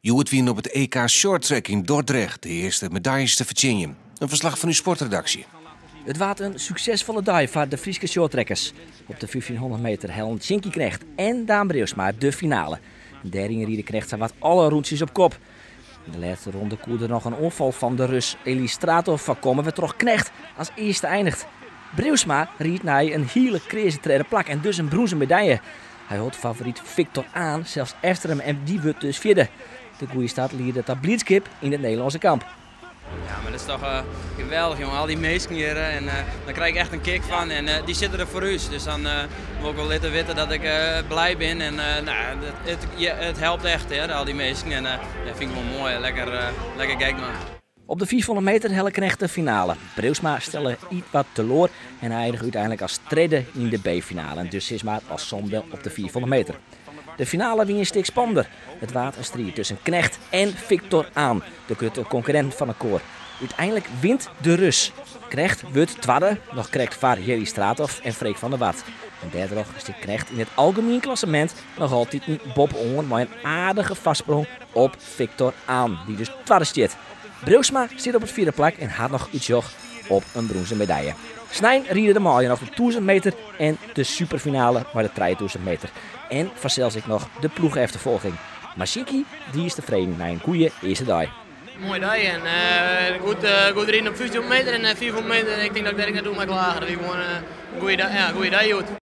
Hjoed wiene op it EK Shorttrack yn Dordrecht de earste medaljes te fertsjinjen. In ferslach fan ús sportredaksje. It waard in suksesfolle dei foar de Fryske shorttrackers. Op de 1500 meter hellen Sjinkie Knegt en Daan Breeuwsma de finale. Dêryn ride Knegt sawat alle rûntsjes op kop. Yn de lêste ronde koe der noch in oanfal fan de Rus Elistratov foarkomme wêrtroch Knegt as earste einiget. Breeuwsma ried nei in hiele kreaze tredde plak en dus in brûnzen medalje. Hy hold favoryt Victor An sels efter him en dy wurdt dus fjirde. De goede start liede ta blydskip yn it Nederlânske kamp. Ja, mar dat is toch uh, geweldich, jongen. Al dy minsken hjir en uh, dan krij ik echt in kick fan en uh, dy sitte der foar ús. Dus dan wol ik wol litte witte dat ik blij bin en nou, it, it helpt echt, hear, al dy minsken. En dat fyn ik wol moai, lekker, lekker gek dwaan. Op de 500 meter helle Knegt de finale. Breeuwsma stelde ietwat teloar en einige úteinlik as tredde yn de B-finale. En dus sis mar as sânde op de 500 meter. De finale wie in stik spannender. It waard in striid tusken Knegt en Victor An, de grutte konkurrinten fan elkoar. Uteinlik wint de Rus. Knegt wurdt twadde, noch krekt foar Elistratov en Freek van der Wart. En dêrtroch stiet Knegt yn it algemien klassemint noch altiten boppe-oan mei in aardige foarsprong op Victor An, dy't dus twadde stiet. Breeuwsma stiet op it fjirde plak en hat noch útsjoch op in brûnzen medalje. Snein ride de manlju noch de 1000 meter en de superfinale mei de 3000 meter. En fansels ek noch de ploechefterfolging. Mar Sjinkie dy is tefreden nei in goede earste dei. Moaie dei en uh, goed, uh, goed riden op 1500 meter en 500 meter. Ik tink dat ik dêr ek net oer mei klage. Dat wie gewoan in goede dei, ja, goede dei hjoed.